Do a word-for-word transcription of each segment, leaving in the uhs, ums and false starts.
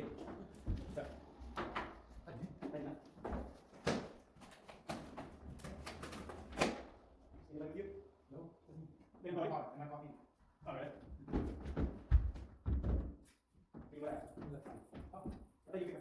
Tadi, tadi, nah. Sini lagi yuk. No. Ini lagi. Alright. Gimana? Oh, ada juga.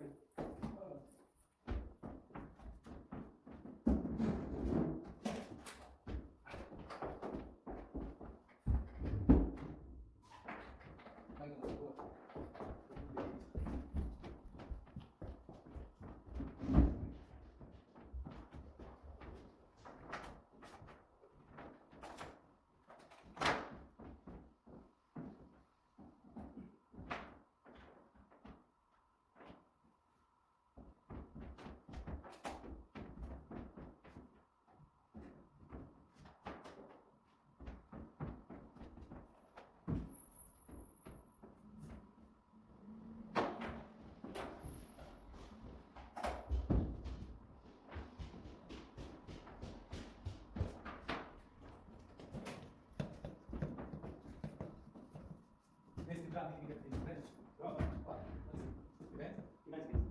Next to that, we can get the event. Oh, what? What's it? Event? Event space.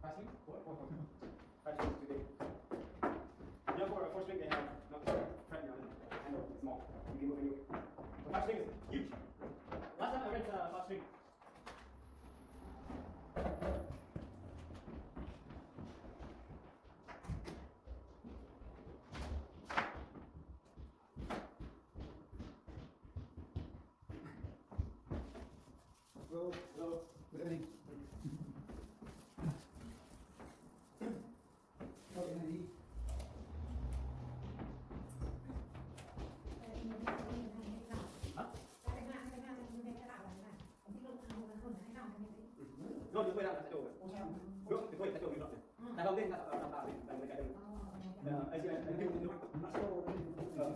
Fasting? What? What? What? Fasting today. You know, for a four string, they have not right now. I know it's small. You can move anywhere. The fasting is huge. Last time I rent a fasting. Hello. Hello. Good evening. Good evening. Hả? Rồi, chúng tôi đang ở tại chỗ. Rồi, chúng tôi ở tại chỗ, mình dọn. Đàn ông lên, đàn ông lên, đàn ông lên. Ờ, anh chị, anh chị, anh chị. Ờ.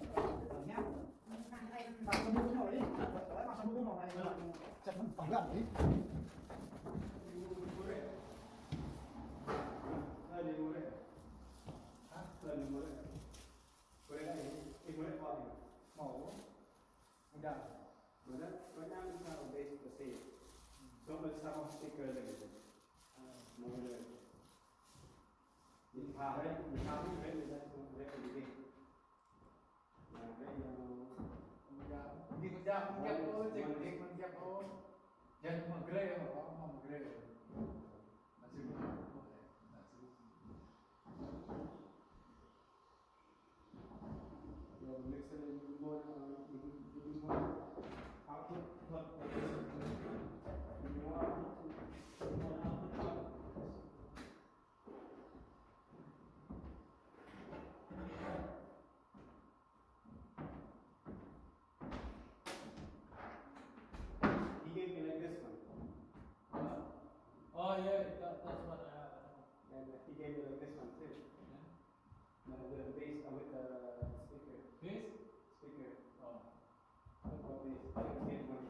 Hả? Udah. Berarti right now it's our base to say. So, but some of speaker lagi. Mau ada. Di hari, di hari, di hari, di hari, di hari. Nah, hari yang Di kerja, kerja apa, cek, cek, kerja apa? Jangan mau gerai, apa, mau gerai. Masih belum, masih belum. He gave me like this one. Oh, yeah, that, that's what I have. And he gave me like this one too. Yeah. No, the bass, uh, with the speaker. Bass? Speaker. Oh. Look what this, this one.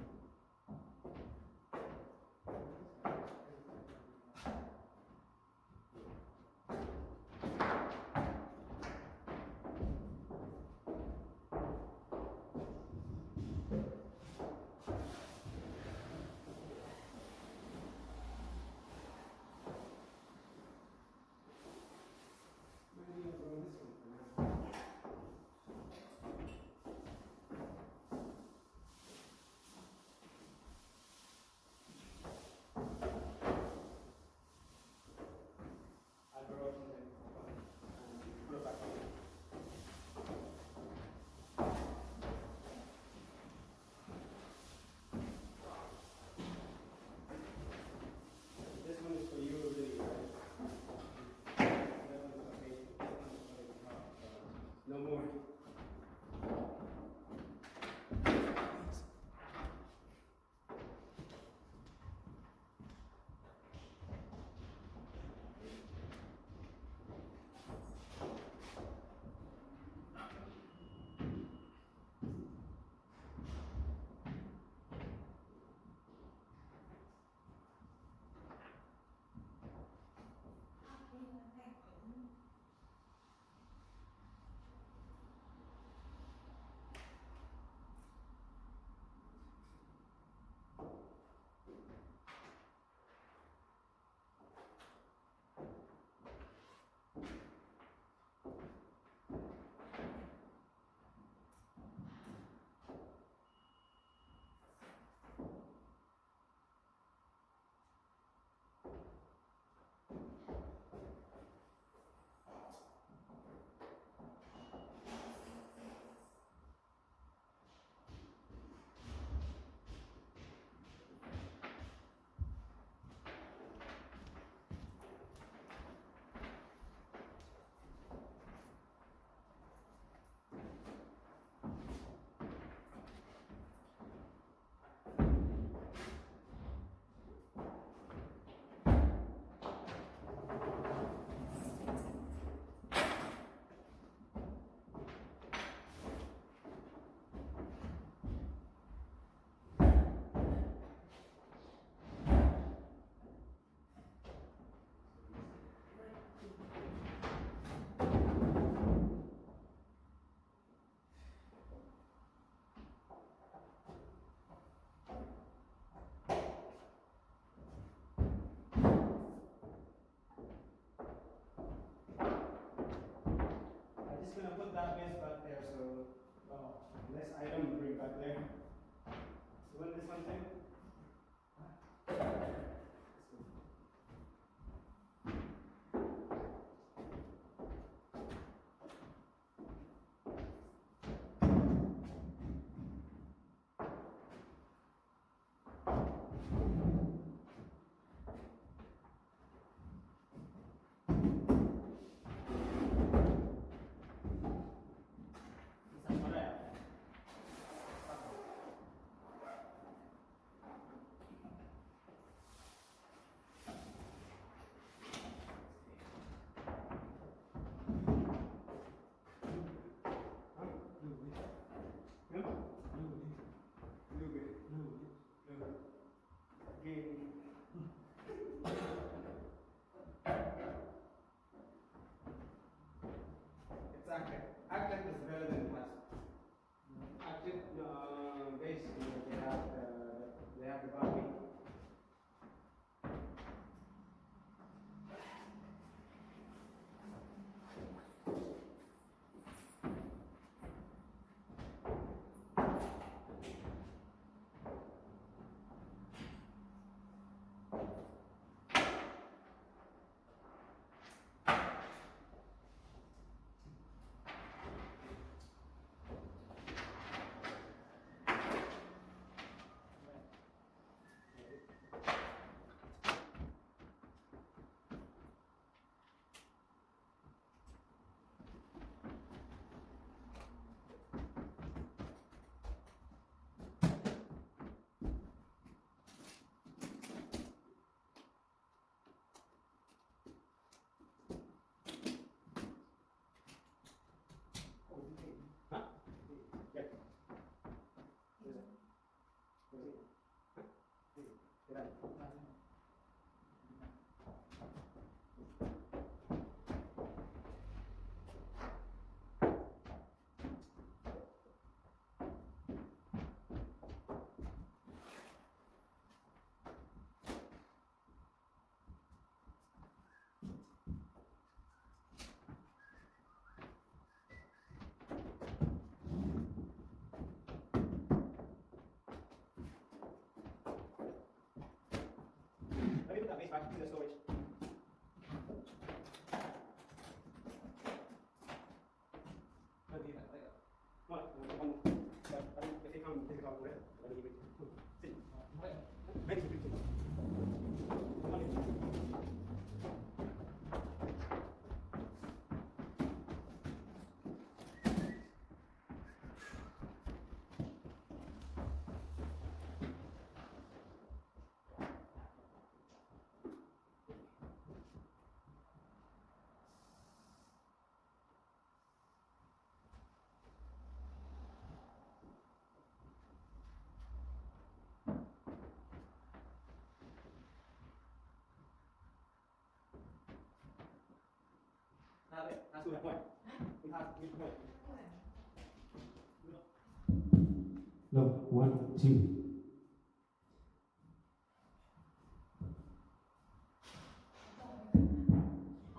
Hello, one, two.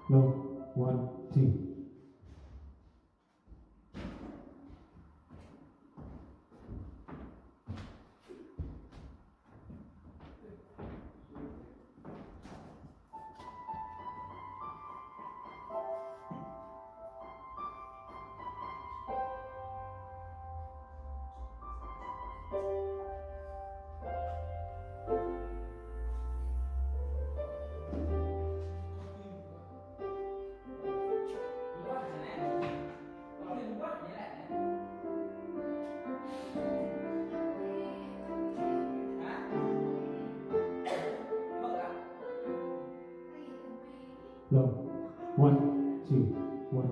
Hello, one, two. Hello. One, two, one.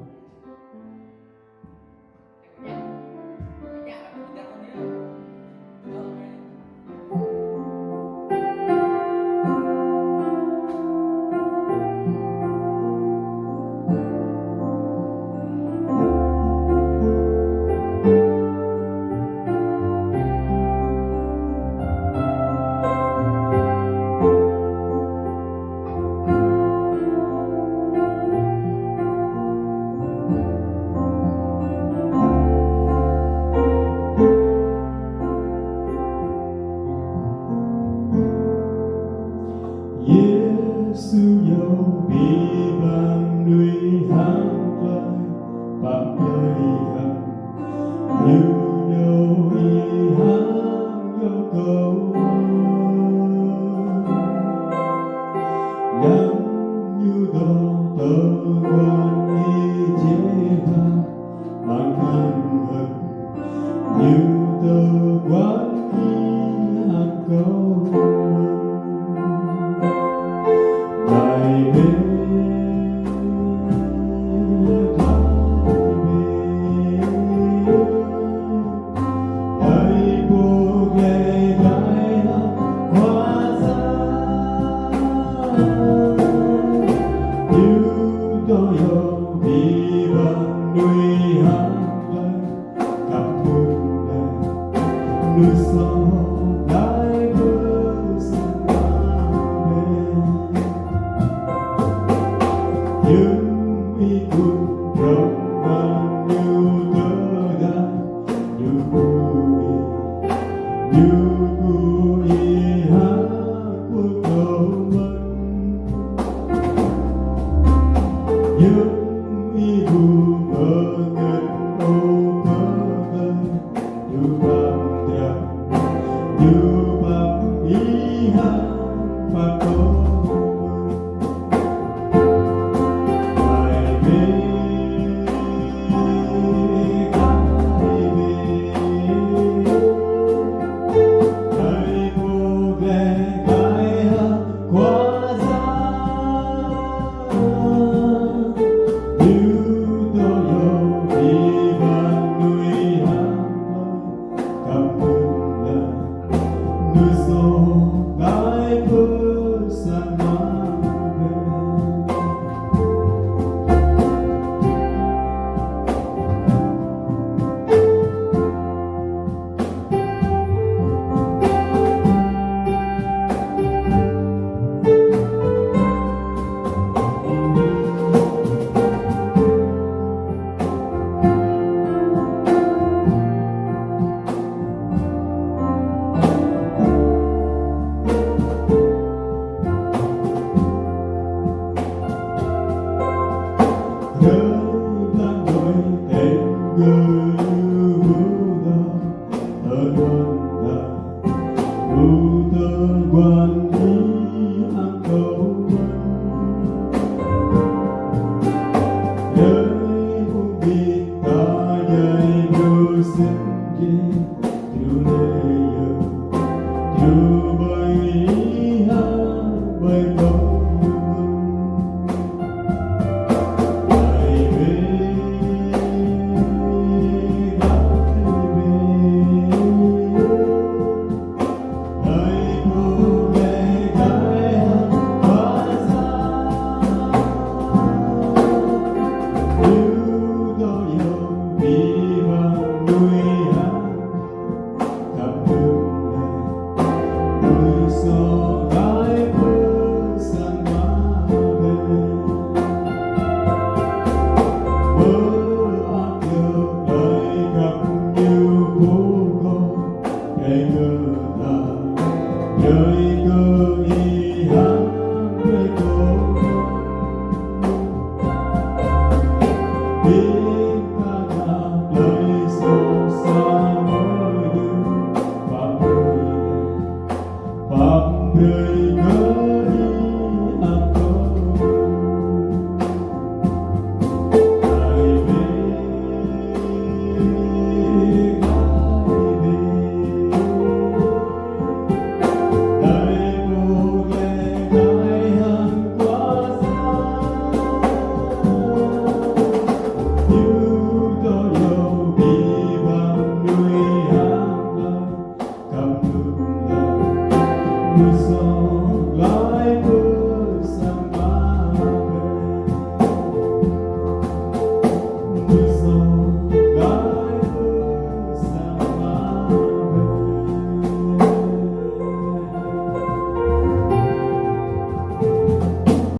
Yêsu yơh ƀing ƀing nuih hăng tơlơi pap tơlơi khăp. Ñu yơh ih hăng yơh kâo. Anŭn ñu dŏ tơguan ih jĕ pha amăng hơ̆k. Ñu tơguan ih hăng kâo. Glăi bĕ, glăi bĕ. Ơi pô glăi glăi hăng Khua Yang. Ñu dŏ yơh ƀing ƀing nuih hăng tơlơi khăp mơ̆n. Ñu soh glăi bơsăn mơ̆n. Yơh ih gum prŏng mơ̆n ñu tơdah Ñu gum ih, Ñu gum ih hăng pơtô mơ̆n. Yơh ih gum bơngơ̆t ôh pơtô, Ñu pap drap, Ñu pap ih hăng pơtô mơ̆n. Wăn ni ang kâo wăn. Dơi mông ƀing ta dơi brơi sĭt jĕ, Triu lĕ yơh, Triu ƀơi ha, ƀơi kâo wăn. Ơi bê, ơi bê.